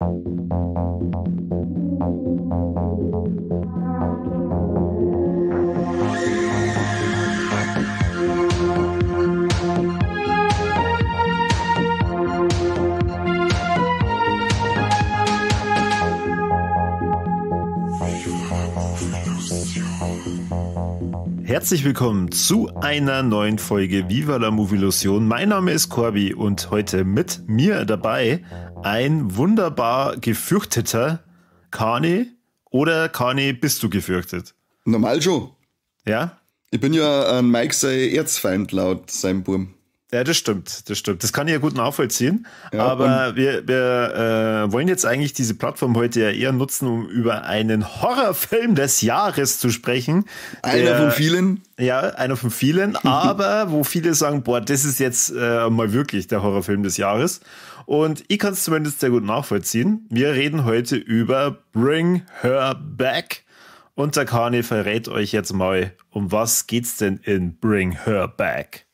Herzlich willkommen zu einer neuen Folge Viva la Movilusion. Mein Name ist Corby und heute mit mir dabei ein wunderbar gefürchteter Kani. Oder Kani, bist du gefürchtet? Normal schon. Ja? Ich bin ja ein Mike sein Erzfeind laut seinem Burm. Ja, das stimmt, das stimmt. Das kann ich ja gut nachvollziehen. Ja, aber wir wollen jetzt eigentlich diese Plattform heute ja eher nutzen, um über einen Horrorfilm des Jahres zu sprechen. Einer von vielen. Ja, einer von vielen, aber wo viele sagen, boah, das ist jetzt mal wirklich der Horrorfilm des Jahres. Und ich kann es zumindest sehr gut nachvollziehen. Wir reden heute über Bring Her Back. Und der Kani verrät euch jetzt mal, um was geht's denn in Bring Her Back?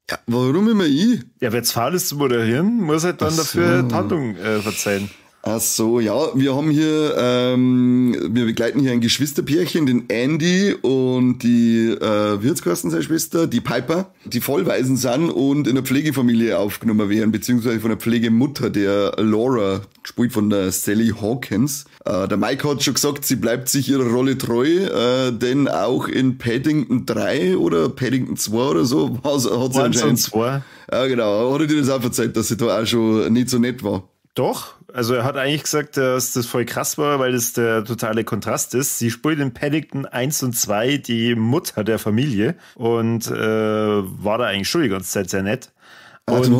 Ja, warum immer ich? Ja, wer faul ist zu moderieren, muss halt dann dafür die Handlung verzeihen. Ach so, ja, wir haben hier, wir begleiten hier ein Geschwisterpärchen, den Andy und die Wirtskosten, seine Schwester, die Piper, die Vollwaisen sind und in der Pflegefamilie aufgenommen werden, beziehungsweise von der Pflegemutter, der Laura, gespielt von der Sally Hawkins. Der Mike hat schon gesagt, sie bleibt sich ihrer Rolle treu, denn auch in Paddington 3 oder Paddington 2 oder so, hat sie anscheinend... 2. Ja, genau, hat er dir das auch verzeiht, dass sie da auch schon nicht so nett war. Doch, also er hat eigentlich gesagt, dass das voll krass war, weil das der totale Kontrast ist. Sie spielt in Paddington 1 und 2 die Mutter der Familie und war da eigentlich schon die ganze Zeit sehr nett. Und dann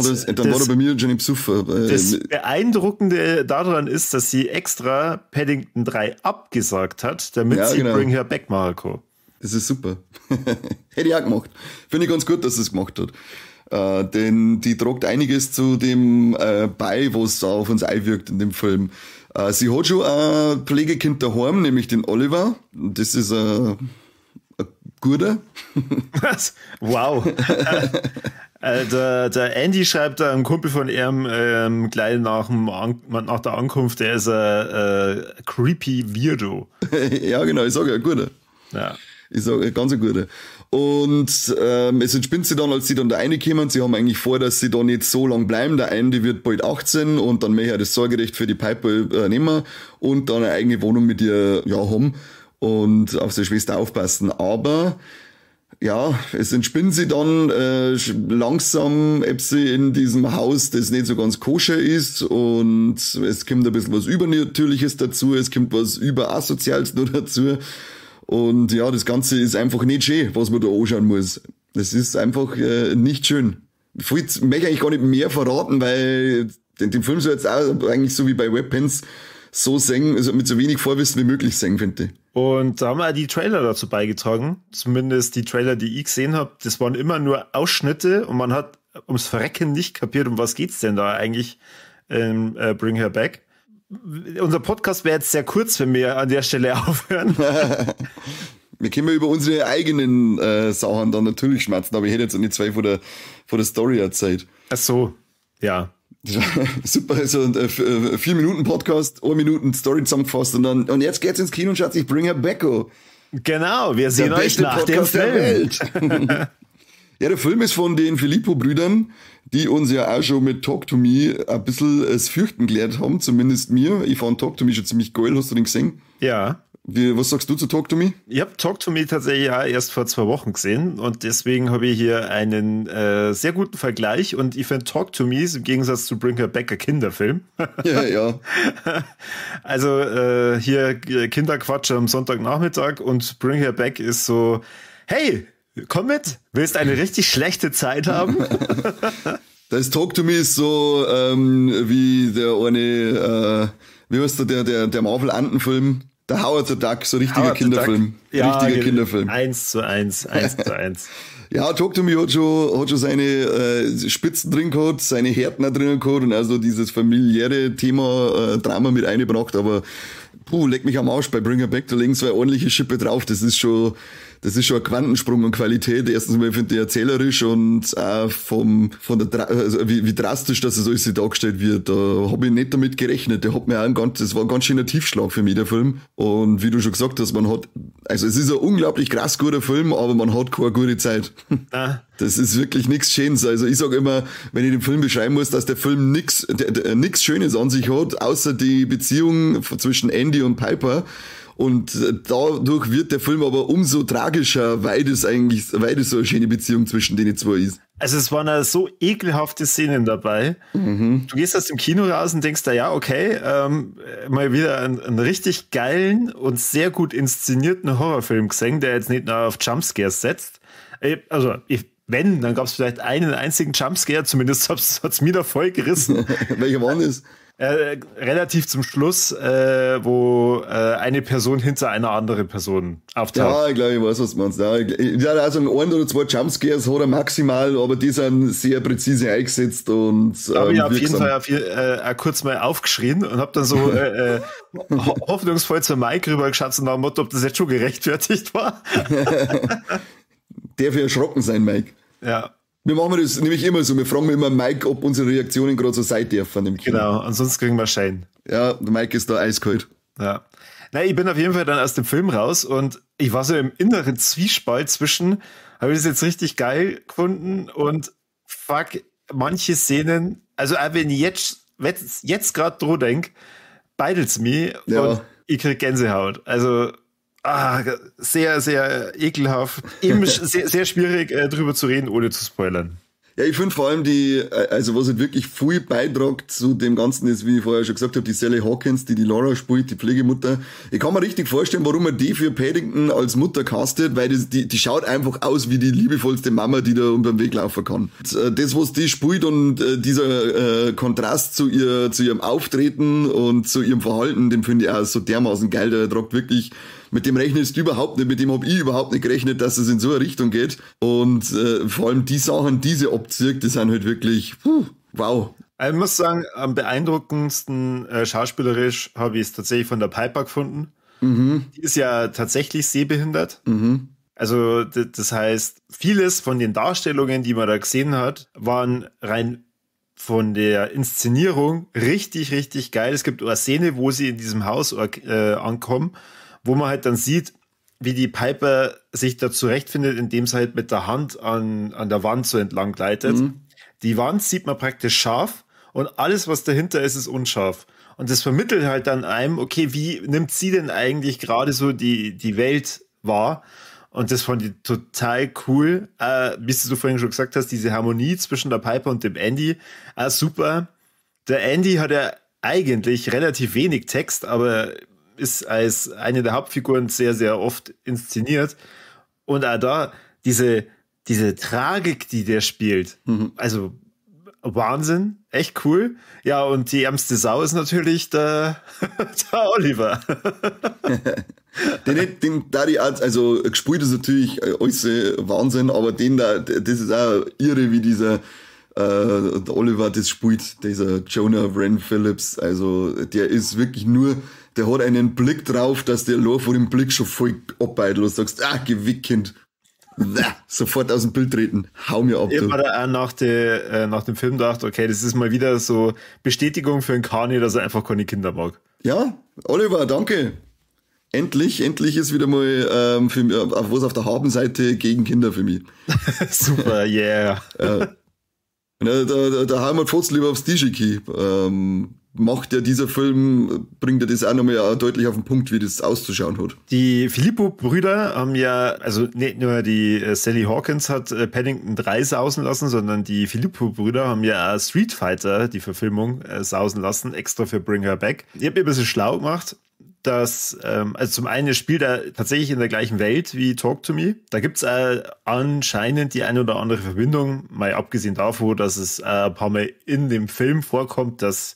war er bei mir schon im Psuffer. Das Beeindruckende daran ist, dass sie extra Paddington 3 abgesagt hat, damit ja, sie genau. Bring Her Back machen kann. Das ist super. Hätte ich auch gemacht. Finde ich ganz gut, dass sie es gemacht hat. Denn die tragt einiges zu dem bei, was auf uns einwirkt in dem Film. Sie hat schon ein Pflegekind daheim, nämlich den Oliver. Das ist ein guter. Was? Wow. Der Andy schreibt da einem Kumpel von ihm gleich nach der Ankunft, der ist ein creepy Weirdo. Ja, genau, ich sage ja, guter. Ja. Ich sage, ganz ein guter. Und es entspinnt sich dann, als sie dann da reinkommen, sie haben eigentlich vor, dass sie da nicht so lang bleiben. Der Andy wird bald 18 und dann möchte er das Sorgerecht für die Piper nehmen und dann eine eigene Wohnung mit ihr ja, haben und auf seine Schwester aufpassen. Aber ja, es entspinnt sich dann langsam, ob sie in diesem Haus, das nicht so ganz koscher ist, und es kommt ein bisschen was Übernatürliches dazu, es kommt was Überasoziales noch dazu. Und ja, das Ganze ist einfach nicht schön, was man da anschauen muss. Das ist einfach nicht schön. Ich möchte eigentlich gar nicht mehr verraten, weil den Film soll jetzt auch eigentlich so wie bei Weapons so sehen, also mit so wenig Vorwissen wie möglich sehen, finde ich. Und da haben wir die Trailer dazu beigetragen. Zumindest die Trailer, die ich gesehen habe, das waren immer nur Ausschnitte und man hat ums Verrecken nicht kapiert, um was geht's denn da eigentlich in Bring Her Back. Unser Podcast wäre jetzt sehr kurz, wenn wir an der Stelle aufhören. Wir können ja über unsere eigenen Sachen dann natürlich schmerzen, aber ich hätte jetzt nicht zwei von der Story erzählt. Ach so, ja. Super, so ein 4 Minuten Podcast, 1 Minute Story zusammengefasst und dann, und jetzt geht's ins Kino und schaut sich Bring Her Back. Genau, wir sehen euch nach dem Film. Der Welt. Ja, der Film ist von den Philippou-Brüdern, die uns ja auch schon mit Talk to Me ein bisschen das Fürchten gelehrt haben, zumindest mir. Ich fand Talk to Me schon ziemlich geil. Hast du den gesehen? Ja. Was sagst du zu Talk to Me? Ich habe Talk to Me tatsächlich auch erst vor 2 Wochen gesehen und deswegen habe ich hier einen sehr guten Vergleich und ich finde Talk to Me ist im Gegensatz zu Bring Her Back ein Kinderfilm. Ja, ja. Also hier Kinderquatsch am Sonntagnachmittag und Bring Her Back ist so, hey, komm mit, willst eine richtig schlechte Zeit haben? Das Talk to Me ist so wie der eine, wie heißt der Marvel-Anten-Film? Der Howard the Duck, so richtiger Howard Kinderfilm. Ja, richtiger Kinderfilm. 1:1, 1:1. Ja, Talk to Me hat schon seine Spitzen drin gehabt, seine Härten drin gehabt und also dieses familiäre Thema Drama mit eingebracht, aber Puh, leck mich am Arsch, bei Bring Her Back, da legen zwei ordentliche Schippe drauf. Das ist schon ein Quantensprung an Qualität. Erstens mal finde ich erzählerisch und auch also wie drastisch, dass es alles dargestellt wird. Da habe ich nicht damit gerechnet. Der hat mir auch das war ein ganz schöner Tiefschlag für mich, der Film. Und wie du schon gesagt hast, also es ist ein unglaublich krass guter Film, aber man hat keine gute Zeit. Ah. Das ist wirklich nichts Schönes. Also ich sag immer, wenn ich den Film beschreiben muss, dass der Film nix Schönes an sich hat, außer die Beziehung zwischen Andy und Piper. Und dadurch wird der Film aber umso tragischer, weil das so eine schöne Beziehung zwischen denen zwei ist. Also es waren da so ekelhafte Szenen dabei. Mhm. Du gehst aus dem Kino raus und denkst da, ja, okay, mal wieder einen richtig geilen und sehr gut inszenierten Horrorfilm gesehen, der jetzt nicht nur auf Jumpscares setzt. Also wenn, dann gab es vielleicht einen einzigen Jumpscare, zumindest hat's mir da voll gerissen. Welcher war das? Relativ zum Schluss, wo eine Person hinter einer anderen Person auftaucht. Ja, ich glaube, ich weiß, was du meinst. Ja, also ein oder zwei Jumpscares hat er maximal, aber die sind sehr präzise eingesetzt und da habe ich auf jeden Fall auch kurz mal aufgeschrien und habe dann so hoffnungsvoll zur Mike rübergeschaut und nach dem Motto, ob das jetzt schon gerechtfertigt war. Der für erschrocken sein, Mike. Ja. Wir machen das nämlich immer so. Wir fragen immer Mike, ob unsere Reaktionen gerade so sein dürfen im Kino. Genau, ansonsten kriegen wir Schein. Ja, der Mike ist da eiskalt. Ja. Na, ich bin auf jeden Fall dann aus dem Film raus und ich war so im inneren Zwiespalt zwischen, habe ich das jetzt richtig geil gefunden und fuck, manche Szenen, also auch wenn ich jetzt gerade dran denk, beidelt's mich und ich krieg Gänsehaut. Also sehr, sehr ekelhaft. Eben sehr, sehr schwierig, drüber zu reden, ohne zu spoilern. Ja, ich finde vor allem also was halt wirklich viel beitragt zu dem Ganzen ist, wie ich vorher schon gesagt habe, die Sally Hawkins, die Laura spielt, die Pflegemutter. Ich kann mir richtig vorstellen, warum man die für Paddington als Mutter castet, weil die schaut einfach aus wie die liebevollste Mama, die da unter dem Weg laufen kann. Und das, was die spielt und dieser Kontrast zu ihrem Auftreten und zu ihrem Verhalten, den finde ich auch so dermaßen geil. Der tragt wirklich, mit dem rechnest du überhaupt nicht, mit dem hab ich überhaupt nicht gerechnet, dass es in so eine Richtung geht. Und vor allem die Sachen, die sie abzieht, die sind halt wirklich, wow. Ich muss sagen, am beeindruckendsten schauspielerisch habe ich es tatsächlich von der Piper gefunden. Mhm. Die ist ja tatsächlich sehbehindert. Mhm. Also das heißt, vieles von den Darstellungen, die man da gesehen hat, waren rein von der Inszenierung richtig, richtig geil. Es gibt eine Szene, wo sie in diesem Haus ankommen, wo man halt dann sieht, wie die Piper sich da zurechtfindet, indem sie halt mit der Hand an der Wand so entlang gleitet. Mhm. Die Wand sieht man praktisch scharf und alles, was dahinter ist, ist unscharf. Und das vermittelt halt dann einem, okay, wie nimmt sie denn eigentlich gerade so die Welt wahr? Und das fand ich total cool. Wie du vorhin schon gesagt hast, diese Harmonie zwischen der Piper und dem Andy, super. Der Andy hat ja eigentlich relativ wenig Text, aber ist als eine der Hauptfiguren sehr, sehr oft inszeniert. Und auch da diese Tragik, die der spielt. Mhm. Also Wahnsinn, echt cool. Ja, und die ärmste Sau ist natürlich der Oliver. den da die Art, also gespielt ist natürlich alles Wahnsinn, aber den da, das ist auch irre, wie dieser der Oliver das spielt, dieser Jonah Wren Phillips, also der ist wirklich nur, der hat einen Blick drauf, dass der nur vor dem Blick schon voll abbeidelt und sagst, geh weg, Kind. Sofort aus dem Bild treten, hau mir ab. Ich habe da auch nach dem Film gedacht, okay, das ist mal wieder so Bestätigung für einen Kani, dass er einfach keine Kinder mag. Ja, Oliver, danke. Endlich ist wieder mal für, was auf der Habenseite gegen Kinder für mich. Super, yeah. Da hauen wir Fotz lieber aufs Tischiki. Macht ja dieser Film, bringt ja das auch nochmal deutlich auf den Punkt, wie das auszuschauen hat. Die Philippou-Brüder haben ja, also nicht nur die Sally Hawkins hat Paddington 3 sausen lassen, sondern die Philippou-Brüder haben ja auch Street Fighter, die Verfilmung, sausen lassen, extra für Bring Her Back. Ich habe mir ein bisschen schlau gemacht, dass, also zum einen spielt er tatsächlich in der gleichen Welt wie Talk to Me. Da gibt's anscheinend die eine oder andere Verbindung, mal abgesehen davon, dass es ein paar Mal in dem Film vorkommt, dass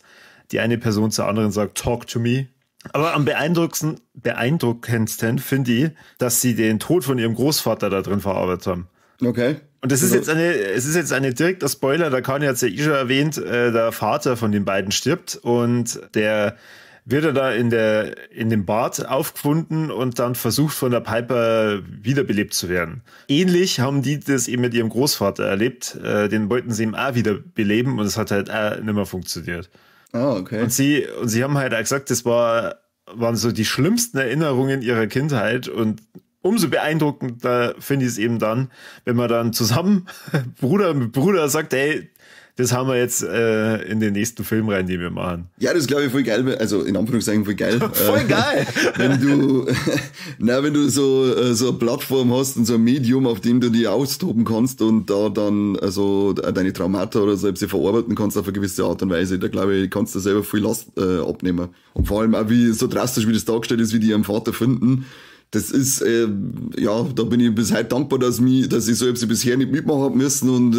die eine Person zur anderen sagt, Talk to me. Aber am beeindruckendsten finde ich, dass sie den Tod von ihrem Großvater da drin verarbeitet haben. Okay. Und das ist jetzt eine direkter Spoiler, da Kani hat es ja eh schon erwähnt, der Vater von den beiden stirbt und der wird er da in dem Bad aufgefunden und dann versucht von der Piper wiederbelebt zu werden. Ähnlich haben die das eben mit ihrem Großvater erlebt. Den wollten sie eben auch wiederbeleben und es hat halt auch nicht mehr funktioniert. Ah, okay. Und sie haben halt auch gesagt, das waren so die schlimmsten Erinnerungen ihrer Kindheit und umso beeindruckender finde ich es eben dann, wenn man dann zusammen Bruder mit Bruder sagt, ey, das haben wir jetzt in den nächsten Film rein, den wir machen. Ja, das glaube ich voll geil, also in Anführungszeichen voll geil. Voll geil! Wenn du wenn du so eine Plattform hast und so ein Medium, auf dem du dich austoben kannst und da dann also deine Traumata oder so sie verarbeiten kannst auf eine gewisse Art und Weise, da glaube ich, kannst du selber viel Last abnehmen. Und vor allem auch wie so drastisch, wie das dargestellt ist, wie die ihren Vater finden. Das ist, ja, da bin ich bis heute dankbar, dass ich so etwas bisher nicht mitmachen hab müssen und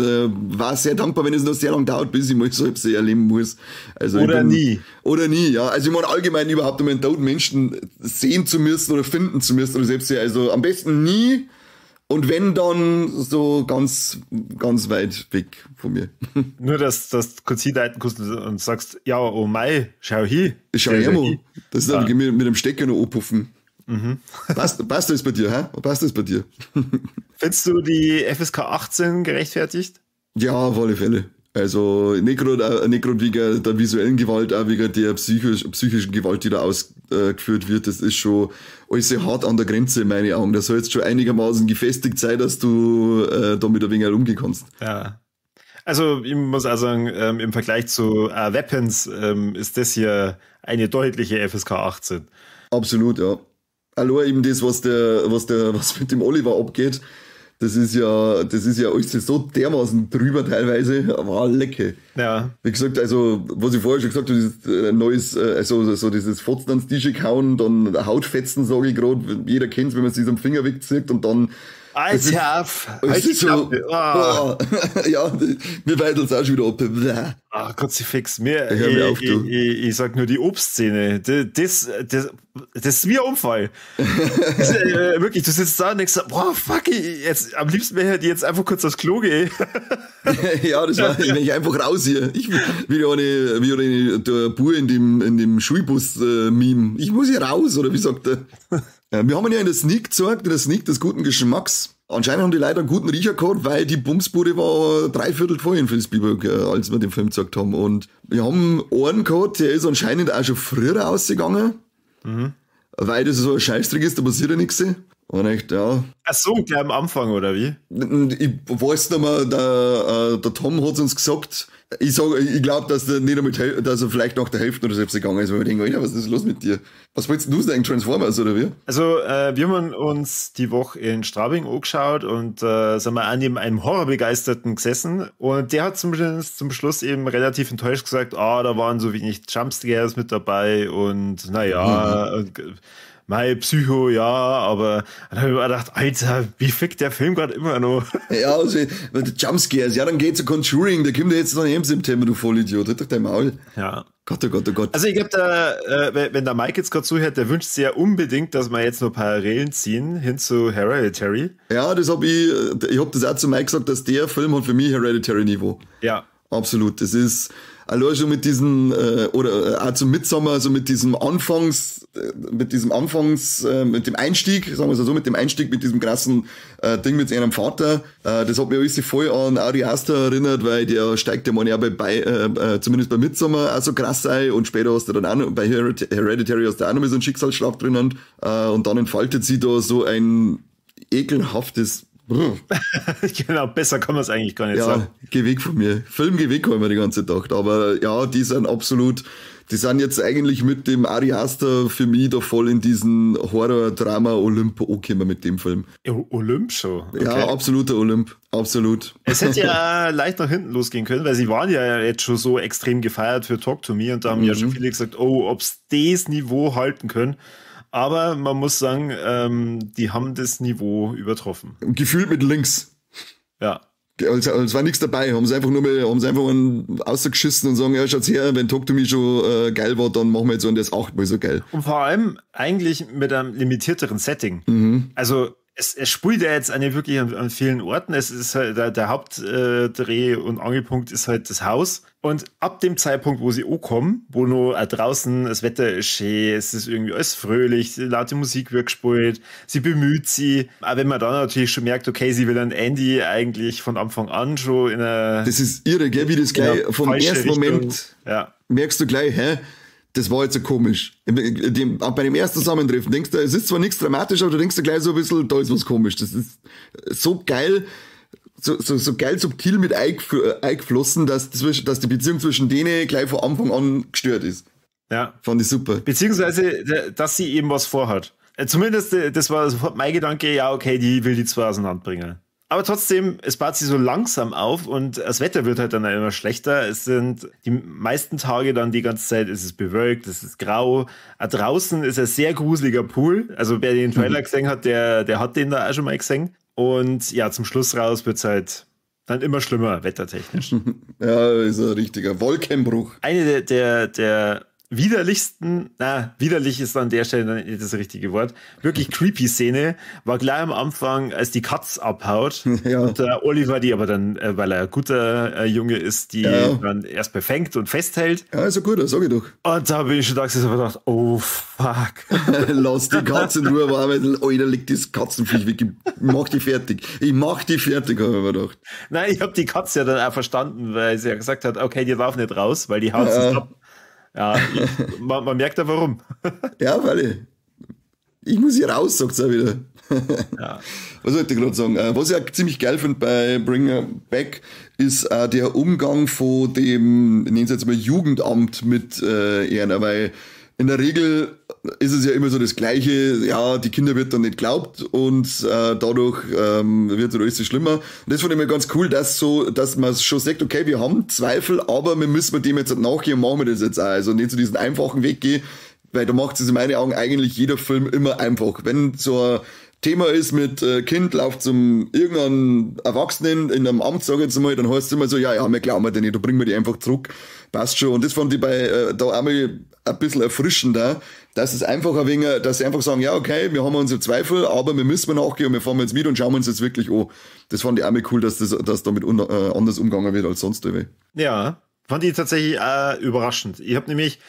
war sehr dankbar, wenn es noch sehr lange dauert, bis ich mal so etwas erleben muss. Also oder nie. Oder nie, ja. Also ich meine allgemein überhaupt, um einen toten Menschen sehen zu müssen oder finden zu müssen oder selbst, also am besten nie und wenn dann so ganz, ganz weit weg von mir. Nur, dass du kurz hinleiten kannst und sagst, ja, oh mei, schau hin. Schau her, mo. Das ist dann mit dem Stecker noch anpuffen. Mhm. Passt das bei dir, hä? Passt das bei dir? Findest du die FSK 18 gerechtfertigt? Ja, auf alle Fälle. Also nicht gerade wegen der visuellen Gewalt, auch wegen der psychischen Gewalt, die da ausgeführt wird. Das ist schon alles hart an der Grenze in meinen Augen. Das soll jetzt schon einigermaßen gefestigt sein, dass du damit ein wenig umgehen kannst. Ja. Also ich muss auch sagen, im Vergleich zu Weapons ist das hier eine deutliche FSK 18. Absolut, ja. Allein eben das, was mit dem Oliver abgeht, das ist ja alles so dermaßen drüber teilweise, war lecker. Ja. Wie gesagt, also, was ich vorher schon gesagt habe, dieses neues, also so dieses Fotzen ans Tische kauen, dann Hautfetzen, sage ich gerade, jeder kennt's, wenn man sich am Finger wegzieht und dann. Alter, es ist so, oh. Ja, mir weidelt's auch schon wieder ab. Ach, Kruzifix, mir, ich sag nur die Obstszene, das ist wie ein Unfall. Das, wirklich, du sitzt da und denkst, boah, fuck, jetzt, am liebsten wäre ich jetzt einfach kurz aufs Klo gehen. Ja, das war, wenn ich einfach raus hier. Ich, wie eine, der Bub in dem Schulbus-Meme. Ich muss hier raus, oder wie sagt er? Wir haben ihn ja in der Sneak gezeigt, in der Sneak des guten Geschmacks. Anscheinend haben die Leute einen guten Riecher gehabt, weil die Bumsbude war 3/4 voll in Vilsbiburg, als wir den Film gezeigt haben. Und wir haben einen gehabt, der ist anscheinend auch schon früher ausgegangen, weil das so ein Scheißdreck ist, da passiert ja nichts. Und echt, ja. Ach so, gleich am Anfang, oder wie? Ich weiß nicht mehr, der Tom hat uns gesagt, ich glaube, dass der nicht einmal, dass er vielleicht nach der Hälfte oder selbst gegangen ist, weil wir denken, Alter, was ist los mit dir? Was wolltest du denn, Transformers, oder wie? Also, wir haben uns die Woche in Straubing angeschaut und sind wir auch neben einem Horrorbegeisterten gesessen und der hat zumindest zum Schluss eben relativ enttäuscht gesagt, da waren so wenig Jumpscares mit dabei und naja, und, mei, Psycho, ja, aber dann habe ich mir gedacht, Alter, wie fickt der Film gerade immer noch? Ja, also, Jumpscares, ja, dann geht zu Conjuring, der kommt ja jetzt noch im September, du Vollidiot, halt doch dein Maul. Ja. Gott, oh Gott, oh Gott. Also ich glaube, wenn der Mike jetzt gerade zuhört, der wünscht sich ja unbedingt, dass wir jetzt nur Parallelen ziehen hin zu Hereditary. Ja, das hab ich hab das auch zu Mike gesagt, dass der Film hat für mich Hereditary-Niveau. Ja. Absolut, das ist allein schon mit diesem, oder auch zum Midsommar, also mit diesem Anfangs, mit dem Einstieg, sagen wir es so, mit dem Einstieg, mit diesem krassen Ding mit seinem Vater, das hat mich alles voll an Ari Aster erinnert, weil der steigt ja mal ja bei zumindest bei Midsommar auch so krass ein und später hast du dann auch noch, bei Hereditary hast du auch noch mal so einen Schicksalsschlag drinnen, und dann entfaltet sie da so ein ekelhaftes Genau, besser kann man es eigentlich gar nicht sagen. Geh weg von mir. Film, geh weg, habe ich mir die ganze Zeit gedacht. Aber ja, die sind absolut, die sind jetzt eigentlich mit dem Ari Aster für mich da voll in diesen Horror-Drama-Olymp angekommen mit dem Film. Olymp schon? Okay. Ja, absoluter Olymp. Absolut. Es hätte ja leicht nach hinten losgehen können, weil sie waren ja jetzt schon so extrem gefeiert für Talk to Me und da haben ja schon viele gesagt, oh, ob's das Niveau halten können. Aber man muss sagen, die haben das Niveau übertroffen. Gefühlt mit links. Ja. Also, es war nichts dabei. Haben sie einfach nur mal, haben sie einfach einen ausgeschissen und sagen, ja, schaut's her, wenn Talk to Me schon geil war, dann machen wir jetzt so und das 8-mal so geil. Und vor allem eigentlich mit einem limitierteren Setting. Mhm. Also Es spielt ja jetzt eine wirklich an vielen Orten. Es ist halt der Hauptdreh- und Angelpunkt ist halt das Haus. Und ab dem Zeitpunkt, wo sie ankommen, wo nur draußen das Wetter ist schön, es ist irgendwie alles fröhlich, laute Musik wird gespielt, sie bemüht sie. Auch wenn man dann natürlich schon merkt, okay, sie will dann Andy eigentlich von Anfang an schon in einer. Das ist irre, gell, wie das gleich vom ersten Richtung, Moment ja. merkst du gleich, hä? Das war jetzt so komisch. Bei dem ersten Zusammentreffen denkst du, es ist zwar nichts dramatisch, aber du denkst dir gleich so ein bisschen, da ist was komisch. Das ist so geil, so geil subtil mit eingeflossen, dass die Beziehung zwischen denen gleich von Anfang an gestört ist. Ja. Fand ich super. Beziehungsweise, dass sie eben was vorhat. Zumindest, das war sofort mein Gedanke, ja, okay, die will die zwei auseinanderbringen. Aber trotzdem, es baut sich so langsam auf und das Wetter wird halt dann immer schlechter. Es sind die meisten Tage dann die ganze Zeit, ist es bewölkt, es ist grau. Draußen ist ein sehr gruseliger Pool. Also wer den Trailer gesehen hat, der hat den da auch schon mal gesehen. Und ja, zum Schluss raus wird's halt dann immer schlimmer, wettertechnisch. Ja, ist ein richtiger Wolkenbruch. Eine der widerlichsten, widerlich ist an der Stelle nicht das richtige Wort, wirklich creepy Szene, war gleich am Anfang, als die Katz abhaut. Ja. Und der Oliver, die aber dann, weil er ein guter Junge ist, die dann erst befängt und festhält. Ja, ist ja gut, das sag ich doch. Und da bin ich schon da gesessen und gedacht, oh fuck. Lass die Katze in Ruhe, weil, Alter, liegt das Katzenviech weg, ich mach die fertig. Ich mach die fertig, habe ich mir gedacht. Nein, ich hab die Katze ja dann auch verstanden, weil sie ja gesagt hat, okay, die darf nicht raus, weil die haut sich ab. Ja, man merkt ja warum. Ja, weil ich muss hier raus, sagt sie auch wieder. Ja. Was wollte ich gerade sagen? Was ich auch ziemlich geil finde bei Bring Her Back, ist der Umgang von dem, nennen Sie jetzt mal Jugendamt mit ihr, weil in der Regel ist es ja immer so das Gleiche, ja, die Kinder wird dann nicht geglaubt und dadurch wird es alles schlimmer. Und das fand ich mir ganz cool, dass man schon sagt, okay, wir haben Zweifel, aber wir müssen mit dem jetzt nachgehen und machen wir das jetzt auch. Also nicht so diesen einfachen Weg gehen, weil da macht es in meinen Augen eigentlich jeder Film immer einfach. Wenn so ein Thema ist mit Kind läuft zum irgendeinem Erwachsenen in einem Amt, sag ich jetzt mal, dann heißt es immer so, ja, wir glauben dir nicht, da bringen wir die einfach zurück. Passt schon. Und das fand ich bei da einmal ein bisschen erfrischender, dass es einfach ein wenig, dass sie einfach sagen, ja, okay, wir haben unsere Zweifel, aber wir müssen nachgehen und wir fahren jetzt mit und schauen uns das wirklich an. Das fand ich auch mal cool, dass damit anders umgegangen wird als sonst. Irgendwie. Ja, fand ich tatsächlich überraschend. Ich habe nämlich,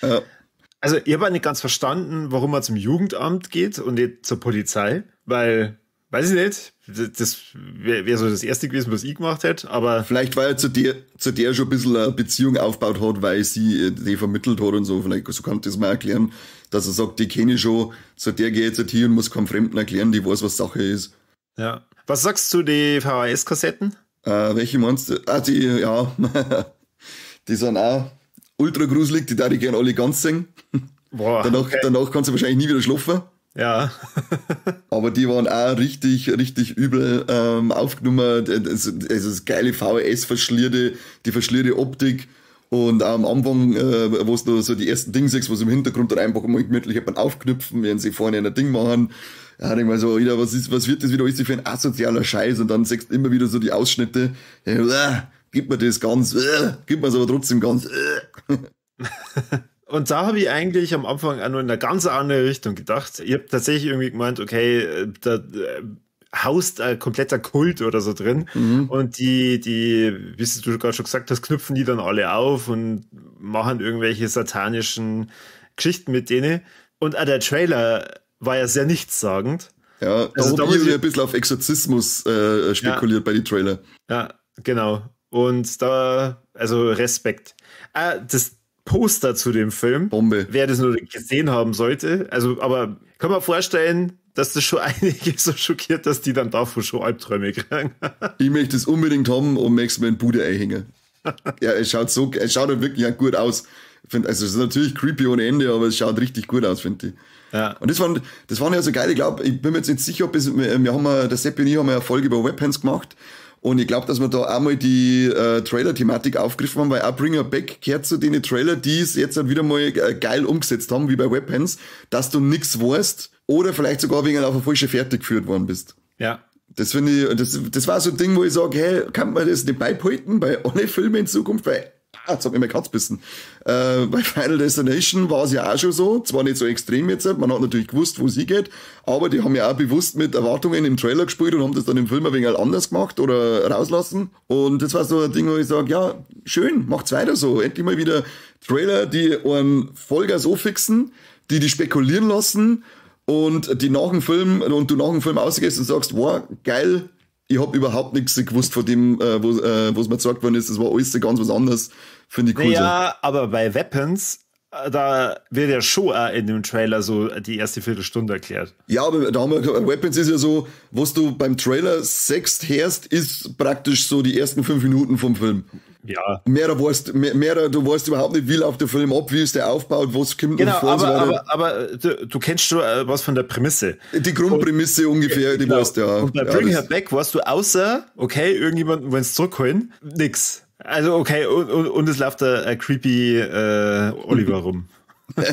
also ich habe auch nicht ganz verstanden, warum man zum Jugendamt geht und nicht zur Polizei, weil, weiß ich nicht, das wäre so das Erste gewesen, was ich gemacht hätte, aber... Vielleicht, weil er zu der schon ein bisschen eine Beziehung aufgebaut hat, weil sie die vermittelt hat und so, vielleicht, so kann ich das mal erklären, dass er sagt, die kenne ich schon, zu der gehe ich jetzt hier und muss keinem Fremden erklären, die weiß, was Sache ist. Ja. Was sagst du, die VHS-Kassetten? Welche meinst du? Ah, die, ja. Die sind auch ultra gruselig, die darf ich gerne alle ganz sehen. Boah, danach, okay. Danach kannst du wahrscheinlich nie wieder schlafen. Ja. Aber die waren auch richtig, richtig übel aufgenommen. Also das geile VHS-verschlierte, die verschlierte Optik. Und auch am Anfang, wo es noch so die ersten Dinge siehst, wo sie im Hintergrund dann einfach mal gemütlich jemanden aufknüpfen, während sie vorne ein Ding machen. Ja, denk mal so, Alter, was wird das wieder alles für ein asozialer Scheiß? Und dann siehst du immer wieder so die Ausschnitte. Ja, gib mir das ganz, gib mir es aber trotzdem ganz. Und da habe ich eigentlich am Anfang auch nur in eine ganz andere Richtung gedacht. Ich habe tatsächlich irgendwie gemeint, okay, da haust ein kompletter Kult oder so drin. Mhm. Und die, wie du gerade schon gesagt hast, knüpfen die dann alle auf und machen irgendwelche satanischen Geschichten mit denen. Und auch der Trailer war ja sehr nichtssagend. Ja, also da habe ich ein bisschen auf Exorzismus spekuliert bei den Trailer. Ja, genau. Und da, also Respekt. Das Poster zu dem Film, Bombe. Wer das nur gesehen haben sollte, also, aber kann man vorstellen, dass das schon einige so schockiert, dass die dann davon schon Albträume kriegen. Ich möchte es unbedingt haben und möchte es mir in Bude einhängen. Ja, es schaut halt wirklich gut aus. Find, also es ist natürlich creepy ohne Ende, aber es schaut richtig gut aus, finde ich. Ja. Und das waren ja so geil, ich glaube, ich bin mir jetzt nicht sicher, ob es, wir haben ja, der Seppi und ich haben ja eine Folge über Webhands gemacht. Und ich glaube, dass wir da einmal die Trailer-Thematik aufgegriffen haben, weil auch Bring Her Back gehört zu den Trailer, die es jetzt halt wieder mal geil umgesetzt haben, wie bei Webhands, dass du nichts weißt oder vielleicht sogar wegen auf eine falsche Fährte geführt worden bist. Ja. Das finde ich, das war so ein Ding, wo ich sage, hey, kann man das nicht beibehalten bei allen Filmen in Zukunft? Weil Jetzt hat mich meine Katze bissen. Bei Final Destination war es ja auch schon so, zwar nicht so extrem jetzt, man hat natürlich gewusst, wo sie geht, aber die haben ja auch bewusst mit Erwartungen im Trailer gespielt und haben das dann im Film ein wenig anders gemacht oder rauslassen. Und das war so ein Ding, wo ich sage, ja, schön, macht's weiter so. Endlich mal wieder Trailer, die einen Vollgas anfixen, die die spekulieren lassen und die nach dem Film, und du nach dem Film rausgehst und sagst, wow, geil, ich hab überhaupt nichts gewusst von dem, was mir gesagt worden ist. Das war alles ganz was anderes. Finde ich cool. Ja, so. Aber bei Weapons, da wird ja schon auch in dem Trailer so die erste Viertelstunde erklärt. Ja, aber da haben wir, Weapons ist ja so, was du beim Trailer sechst hörst, ist praktisch so die ersten 5 Minuten vom Film. Ja. Mehrer weißt, mehr, du weißt überhaupt nicht, wie läuft der Film ab, wie ist der aufgebaut, was kommt genau, vor. Aber du kennst schon was von der Prämisse. Die Grundprämisse und, ungefähr, die genau. Weißt du ja. Und bei Bring Her Back warst du außer, okay, irgendjemanden wollen es zurückholen, nix. Also okay, und es läuft da ein creepy Oliver rum.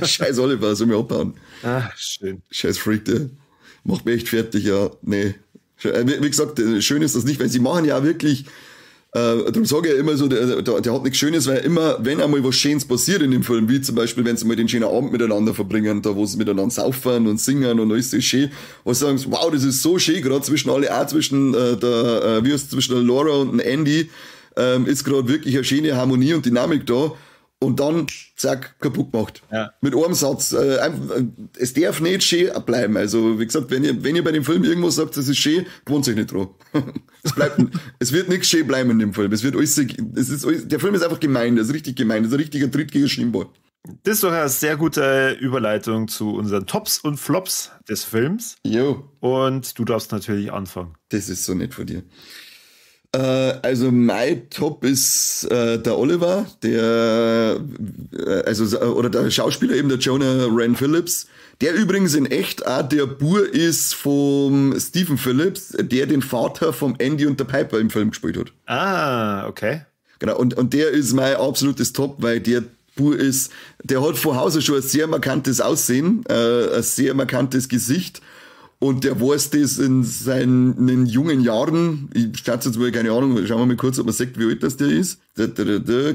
Scheiß Oliver, soll mir abhauen. Ach, schön. Scheiß Freak, der macht mich echt fertig, ja. Nee. Wie gesagt, schön ist das nicht, weil sie machen ja wirklich, darum sage ich ja immer so, der hat nichts Schönes, weil immer, wenn einmal was Schönes passiert in dem Film, wie zum Beispiel, wenn sie mal den schönen Abend miteinander verbringen, da wo sie miteinander saufen und singen und alles ist schön, wo sie sagen, wow, das ist so schön, gerade zwischen alle, auch zwischen der, wie heißt zwischen der Laura und dem Andy, ist gerade wirklich eine schöne Harmonie und Dynamik da. Und dann, zack, kaputt gemacht. Ja. Mit einem Satz. Es darf nicht schön bleiben. Also, wie gesagt, wenn ihr bei dem Film irgendwo sagt, das ist schön, gewohnt sich nicht dran. Es bleibt, es wird nichts schön bleiben in dem Film. Es wird alles, es ist alles, der Film ist einfach gemein, der ist richtig gemein. Das ist ein richtiger Drittliga-Schlimmball. Das ist doch eine sehr gute Überleitung zu unseren Tops und Flops des Films. Jo. Und du darfst natürlich anfangen. Das ist so nett von dir. Also mein Top ist der Oliver, der oder der Schauspieler eben, der Jonah Ryan Phillips, der übrigens in echt auch der Bur ist vom Stephen Phillips, der den Vater vom Andy und der Piper im Film gespielt hat. Ah, okay. Genau, und der ist mein absolutes Top, weil der Bur ist, der hat von Hause schon ein sehr markantes Aussehen, ein sehr markantes Gesicht. Und der weiß das in seinen jungen Jahren, ich schätze jetzt mal, keine Ahnung, schauen wir mal kurz, ob man sieht, wie alt das der ist.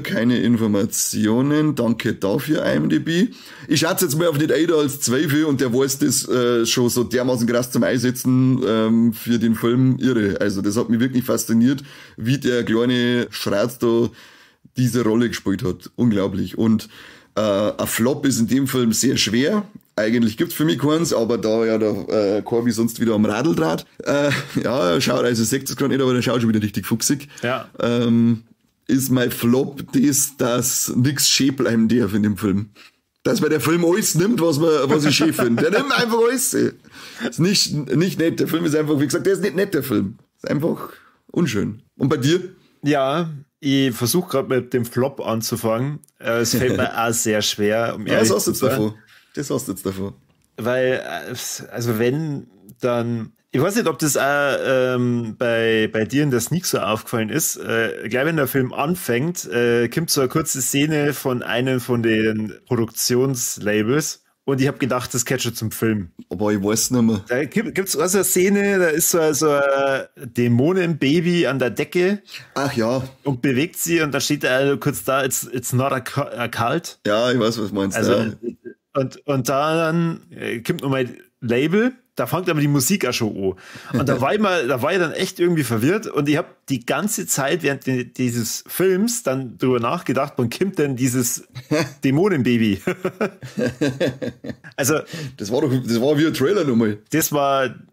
Keine Informationen, danke dafür, IMDb. Ich schätze jetzt mal auf nicht älter als 12 und der weiß das schon so dermaßen krass zum Einsetzen für den Film irre. Also das hat mich wirklich fasziniert, wie der kleine Schratz da diese Rolle gespielt hat. Unglaublich. Und ein Flop ist in dem Film sehr schwer. Eigentlich gibt's für mich keins, aber da ja der Corby sonst wieder am Radl draht. Ja, schaut, also seht es gerade nicht, aber der schaut schon wieder richtig fuchsig. Ja. Ist mein Flop das, dass nix schön bleiben darf in dem Film. Dass man der Film alles nimmt, was ich schön finde. Der nimmt einfach alles. Ist nicht nett. Der Film ist einfach, wie gesagt, der ist nicht nett, der Film. Ist einfach unschön. Und bei dir? Ja, ich versuche gerade mit dem Flop anzufangen. Es fällt mir auch sehr schwer. Um ja, was hast du jetzt davor? Das hast du jetzt davor. Weil, also wenn, dann... Ich weiß nicht, ob das auch bei dir in der Sneak so aufgefallen ist. Gleich wenn der Film anfängt, kommt so eine kurze Szene von einem von den Produktionslabels. Und ich habe gedacht, das gehört schon zum Film. Aber ich weiß nicht mehr. Da gibt's also eine Szene, da ist so ein Dämonenbaby an der Decke. Ach ja. Und bewegt sie und da steht er kurz da, it's not a cult. Ja, ich weiß, was du meinst. Also, ja. Und dann kommt nochmal Label, da fängt aber die Musik auch schon an. Und da war ich dann echt irgendwie verwirrt und ich habe die ganze Zeit während dieses Films dann drüber nachgedacht, wann kommt denn dieses Dämonenbaby? Also das war wie ein Trailer nochmal. Das fand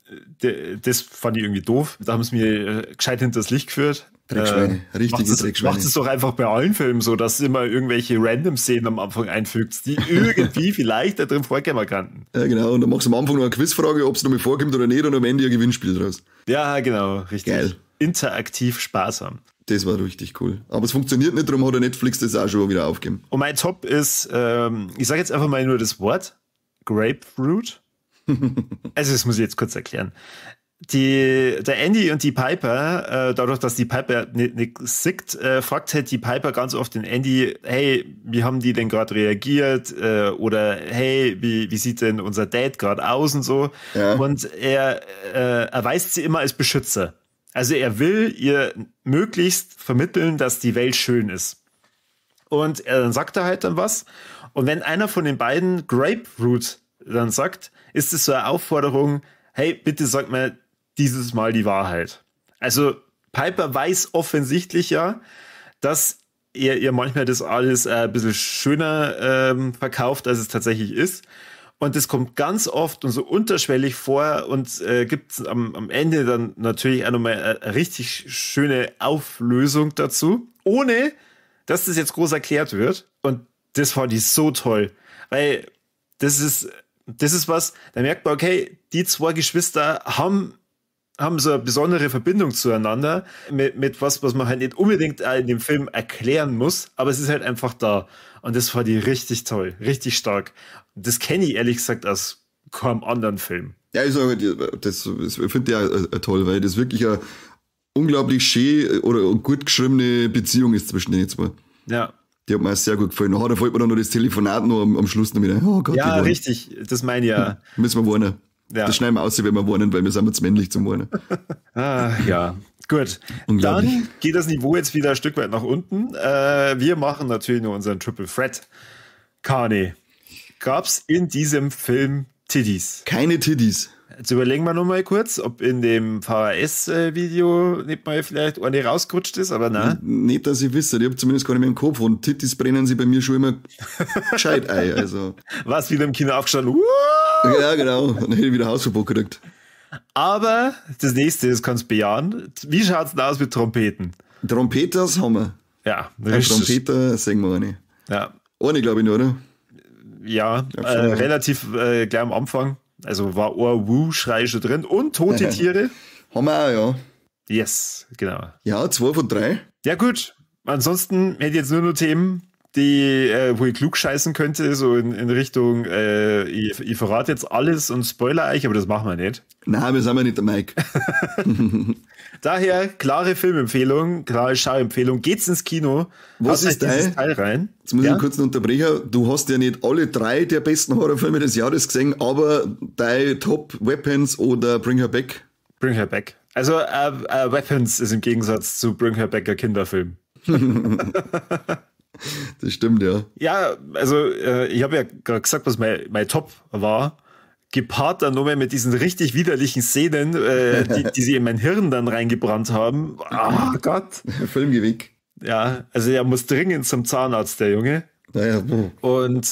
ich irgendwie doof. Da haben sie mir gescheit hinters Licht geführt. Dreckschweine, richtige Dreckschweine. Macht es doch einfach bei allen Filmen so, dass immer irgendwelche Random-Szenen am Anfang einfügt, die irgendwie vielleicht da drin vorkommen könnten. Ja, genau. Und dann machst du am Anfang noch eine Quizfrage, ob es nochmal vorkommt oder nicht, und am Ende ein Gewinnspiel draus. Ja, genau, richtig. Geil. Interaktiv Spaß haben. Das war richtig cool. Aber es funktioniert nicht, darum hat der Netflix das auch schon wieder aufgegeben. Und mein Top ist, ich sage jetzt einfach mal nur das Wort, Grapefruit. Also das muss ich jetzt kurz erklären. Der Andy und die Piper, dadurch, dass die Piper nicht sieht, fragt halt die Piper ganz oft den Andy, hey, wie haben die denn gerade reagiert? Oder hey, wie sieht denn unser Date gerade aus und so. Ja. Und er erweist sie immer als Beschützer. Also er will ihr möglichst vermitteln, dass die Welt schön ist. Und dann sagt er halt dann was. Und wenn einer von den beiden Grapefruit dann sagt, ist es so eine Aufforderung, hey, bitte sag mir dieses Mal die Wahrheit. Also Piper weiß offensichtlich ja, dass er ihr manchmal das alles ein bisschen schöner verkauft, als es tatsächlich ist. Und das kommt ganz oft und so unterschwellig vor und gibt am Ende dann natürlich auch nochmal eine richtig schöne Auflösung dazu, ohne dass das jetzt groß erklärt wird. Und das fand ich so toll, weil das ist was, da merkt man, okay, die zwei Geschwister haben so eine besondere Verbindung zueinander, mit was man halt nicht unbedingt in dem Film erklären muss, aber es ist halt einfach da. Und das fand ich richtig toll, richtig stark. Das kenne ich ehrlich gesagt aus keinem anderen Film. Ja, ich sage, das finde ich auch toll, weil das wirklich eine unglaublich schön oder gut geschriebene Beziehung ist zwischen den zwei. Ja. Die hat mir auch sehr gut gefallen. Nachher, da fällt mir dann noch das Telefonat noch am Schluss noch wieder. Oh Gott, ja, richtig, das meine ich ja. Müssen wir warnen. Ja. Das schneiden wir aus, wenn wir warnen, weil wir sind zu männlich zum Warnen. Ah, ja. Gut, dann geht das Niveau jetzt wieder ein Stück weit nach unten. Wir machen natürlich nur unseren Triple Threat. Kani, gab's in diesem Film Tiddies? Keine Tiddies. Jetzt überlegen wir nochmal kurz, ob in dem VHS-Video nicht mal vielleicht eine rausgerutscht ist, aber nein. Nicht, dass ich wisse, ich habe zumindest gar nicht mehr im Kopf und Tittis brennen sie bei mir schon immer gescheit ein. Also. Was wieder im Kino aufgestanden? Ja, genau. Dann hätte ich wieder Hausverbot gekriegt. Aber das nächste, das kannst du bejahen. Wie schaut's denn aus mit Trompeten? Trompeters haben wir. Ja, richtig. Trompeter sehen wir eine. Ja. Eine, glaube ich, nur, oder? Ja, relativ gleich am Anfang. Also war Ohr-Wuh-Schrei schon drin. Und tote Tiere. Haben wir auch, ja. Yes, genau. Ja, 2 von 3. Ja, gut. Ansonsten hätte ich jetzt nur noch Themen, die, wo ich klug scheißen könnte, so in Richtung, ich verrate jetzt alles und spoiler euch, aber das machen wir nicht. Nein, wir sind ja nicht der Mike. Daher, klare Filmempfehlung, klare Schauempfehlung, geht's ins Kino. Was ist dein Teil rein? Jetzt muss ich kurz unterbrechen. Du hast ja nicht alle 3 der besten Horrorfilme des Jahres gesehen, aber dein Top Weapons oder Bring Her Back? Bring Her Back. Also Weapons ist im Gegensatz zu Bring Her Back ein Kinderfilm. Das stimmt, ja. Ja, also ich habe ja gerade gesagt, was mein Top war. Gepaart dann nochmal mit diesen richtig widerlichen Szenen, die sie in mein Hirn dann reingebrannt haben. Oh Gott. Film geh weg. Ja, also er muss dringend zum Zahnarzt, der Junge. Naja. Und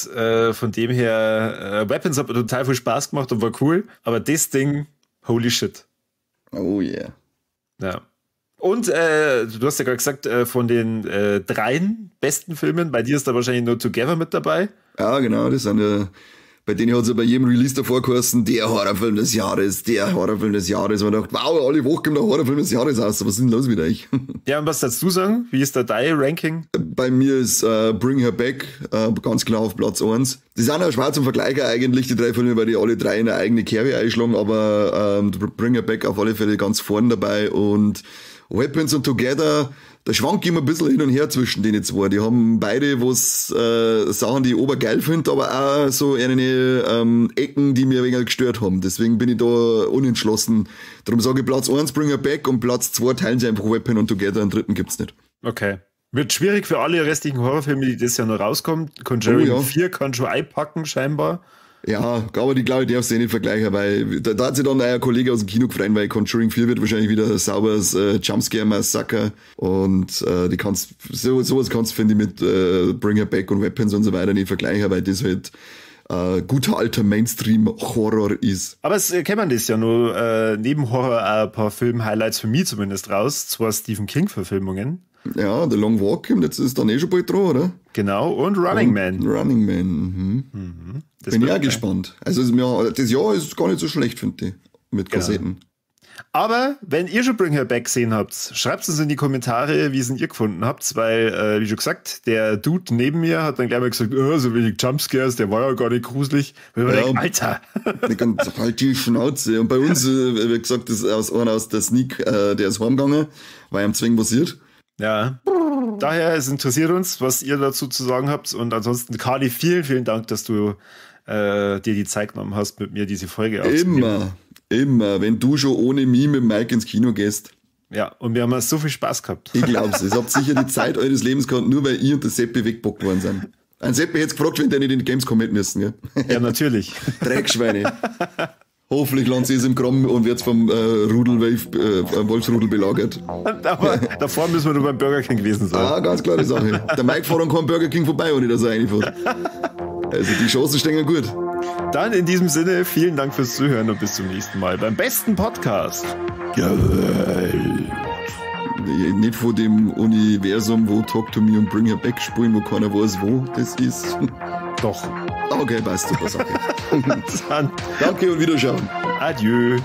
von dem her, Weapons hat mir total viel Spaß gemacht und war cool. Aber das Ding, holy shit. Oh yeah. Ja. Und du hast ja gerade gesagt, von den 3 besten Filmen, bei dir ist da wahrscheinlich nur Together mit dabei. Ja, genau, das sind ja, bei denen hat es ja bei jedem Release davor geheißen, der Horrorfilm des Jahres, der Horrorfilm des Jahres. Und man dachte, wow, alle Wochen kommt der Horrorfilm des Jahres raus, was ist denn los mit euch? Ja, und was dazu du sagen? Wie ist da dein Ranking? Bei mir ist Bring Her Back ganz klar auf Platz 1. Die sind auch schwer zum Vergleichen eigentlich, die 3 Filme, weil die alle 3 in eine eigene Kerbe einschlagen, aber Bring Her Back auf alle Fälle ganz vorn dabei und Weapons und Together, da schwank ich immer ein bisschen hin und her zwischen den zwei. Die haben beide was Sachen, die ich obergeil finde, aber auch so eine Ecken, die mir ein wenig gestört haben. Deswegen bin ich da unentschlossen. Darum sage ich Platz 1 Bring Her Back und Platz 2 teilen sie einfach Weapon und Together, und dritten gibt's nicht. Okay. Wird schwierig für alle restlichen Horrorfilme, die das Jahr noch rauskommen. Conjuring 4 kann schon einpacken, scheinbar. Ja, aber die glaube ich, darfst du eh nicht vergleichen, weil da hat sich dann ein Kollege aus dem Kino gefreut, weil Conjuring 4 wird wahrscheinlich wieder ein sauberes Jumpscare-Massaker und die kannst, sowas kannst du, finde ich, mit Bring Her Back und Weapons und so weiter nicht vergleichen, weil das halt guter alter Mainstream-Horror ist. Aber es kennt man das ja nur, neben Horror ein paar Film-Highlights für mich zumindest raus, zwei Stephen King-Verfilmungen. Ja, The Long Walk kommt jetzt, ist dann eh schon bald dran, oder? Genau, und Running Man. Running Man, mhm. Mhm. Bin ich auch gespannt. Also das Jahr ist gar nicht so schlecht, finde ich, mit Kassetten. Genau. Aber wenn ihr schon Bring Her Back gesehen habt, schreibt es in die Kommentare, wie es denn ihr gefunden habt, weil, wie schon gesagt, der Dude neben mir hat dann gleich mal gesagt, oh, so wenig Jumpscares, der war ja gar nicht gruselig. Und ich ja, denk, Alter! Halt die Schnauze. Und bei uns, wie gesagt, das ist einer aus der Sneak, der ist heimgegangen, weil ihm zwingend passiert. Ja, daher, es interessiert uns, was ihr dazu zu sagen habt. Und ansonsten, Kali, vielen, vielen Dank, dass du dir die Zeit genommen hast, mit mir diese Folge aufzunehmen. Immer, immer. Wenn du schon ohne mich mit Mike ins Kino gehst. Ja, und wir haben so viel Spaß gehabt. Ich glaub's. Es habt sicher die Zeit eures Lebens gehabt, nur weil ich und der Seppi wegbockt worden sind. Ein Seppi hätte gefragt, wenn der nicht in die Gamescom mit müssen, gell? Ja, natürlich. Dreckschweine. Hoffentlich landet sie es im Kram und wird vom Wolfsrudel belagert. Aber davor müssen wir nur beim Burger King gewesen sein. Ah, ganz klare Sache. Der Mike fährt an keinem Burger King vorbei, ohne dass er reinfährt. Also die Chancen stehen gut. Dann in diesem Sinne, vielen Dank fürs Zuhören und bis zum nächsten Mal beim besten Podcast. Geil. Nicht von dem Universum, wo Talk to Me und Bring Her Back spielen, wo keiner weiß, wo das ist. Doch. Okay, passt, super Sache. Dann. Danke und Wiederschauen. Adieu.